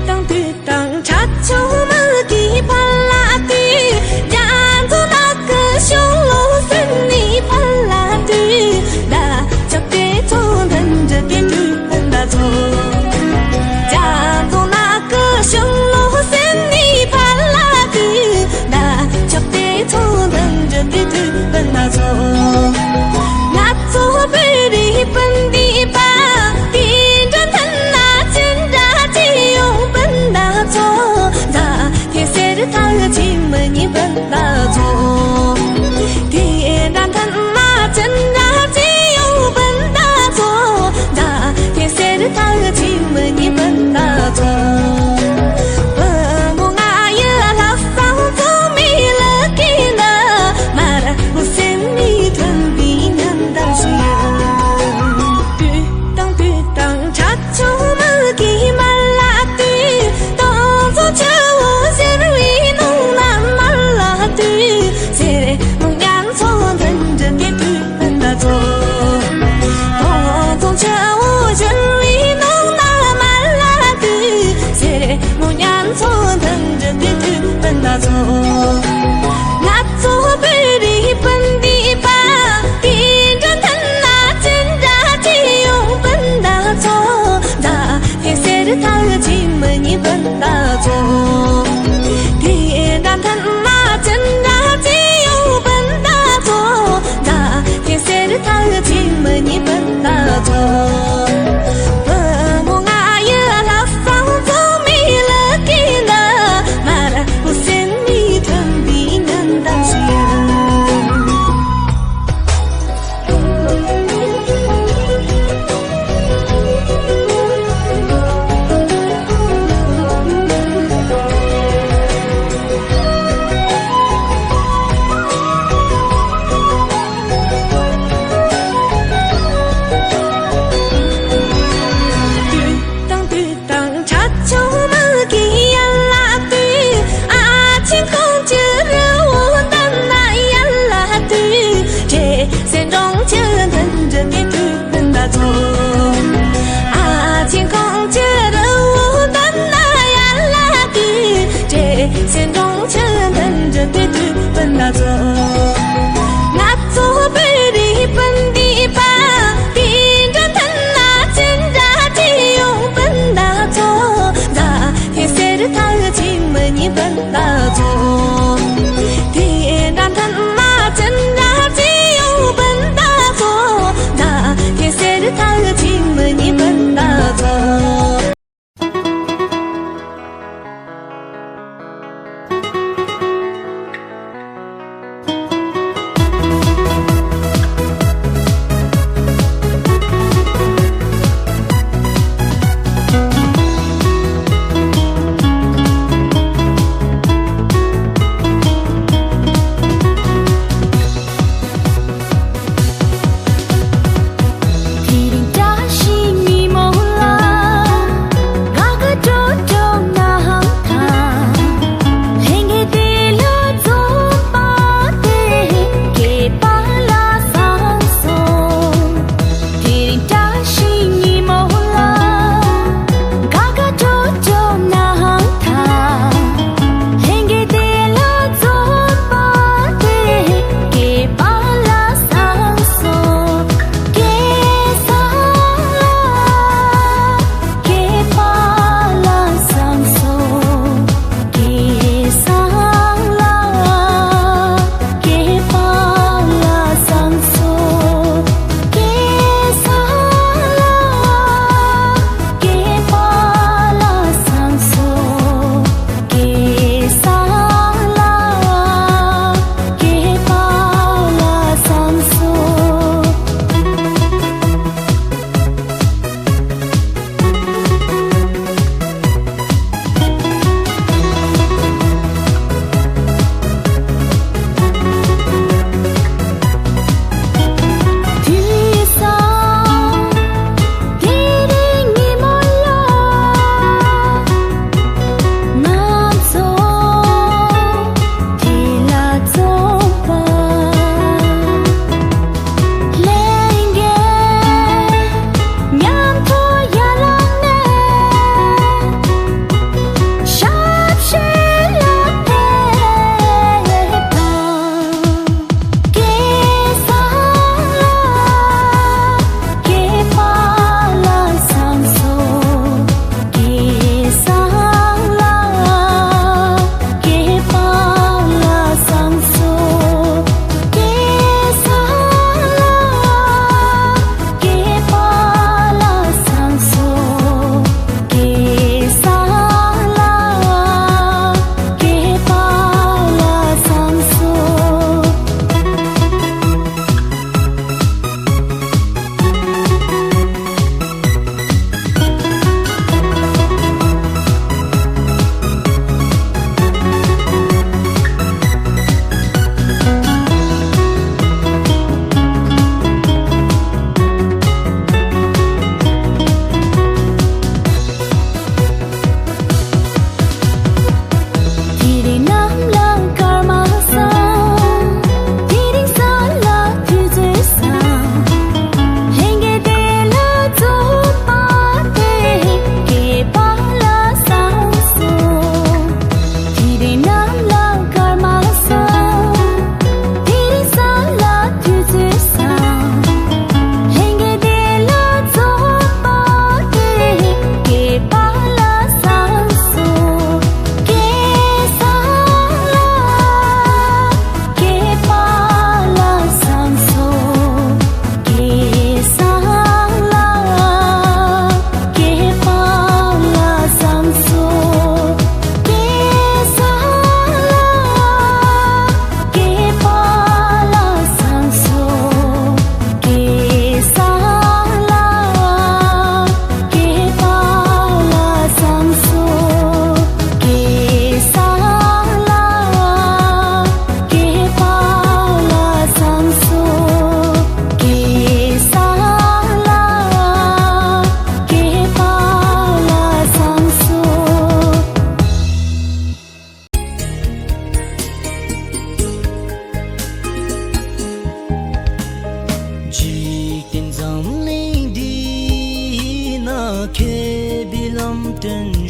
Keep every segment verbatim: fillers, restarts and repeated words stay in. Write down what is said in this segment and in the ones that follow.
དང་དུས་དང་ཆ་ཆུང་མ་གི་ཕ་ལ་དུས། རྒྱ་མཚོ་ནག་གི་གཞུང་ལོ་སེམས་ནི་ཕ་ལ་དུས། ད་ཆབ་དེ་ཚོ་འདི་འདྲ་དེ་དུས་ཕན་ད་ཚོ། རྒྱ་མཚོ་ནག་གི་གཞུང་ལོ་སེམས་ནི་ཕ་ལ་དུས། ད་ཆབ་དེ་ཚོ་འདི་འདྲ་དེ་དུས་ཕན་ད་ཚོ། ང་ཚོ་བོད་རིགས་སྤུན་ཟླའི་བར། དེ་འདྲ་མཐུན་ན་ཅི་འདྲ་ཅི་ཡོང་སྤུན་ཟླ་ཚོ། ད་དེ་ཟེར་ཐག་ཆོད་མི་ཉན་སྤུན་ཟླ་ཚོ། དེ་འདྲ་མཐུན་ན་ཅི་འདྲ་ཅི་ཡོང་སྤུན་ཟླ་ཚོ། ད་དེ་ཟེར་ཐག་ཆོད་མི་ཉན་སྤུན་ཟླ་ཚོ། བུ་མོ་ང་ཡི་ལྷག་བསམ་ཚོ་མི་ལ་ཀི་ན་མར་བུ་སེམས་མི་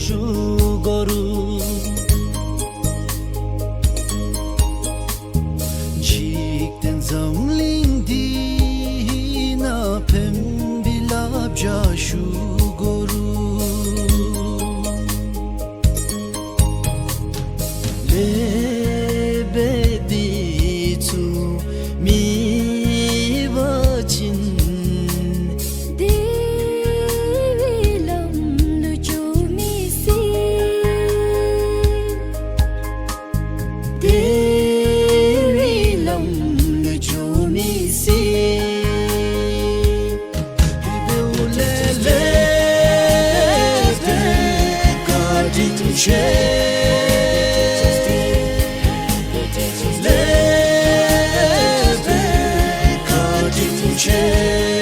ཞུ་དགོས་རུ། འཇིག་རྟེན་འཛམ་གླིང་འདི་ན་ཕན་པའི་བསླབ་བྱ་ཞུ་དགོས་རུ། ལེ་བེ་འདི་ཚུ་མི་བ་ཅིན། བདེ་བའི་ལམ་ལ་འགྱོ་མི་སྲིད། བདེ་བའི་ལམ་ལ་འགྱོ་མི་སྲིད། བཀའ་དྲིན་ཆེ། བཀའ་དྲིན་ཆེ།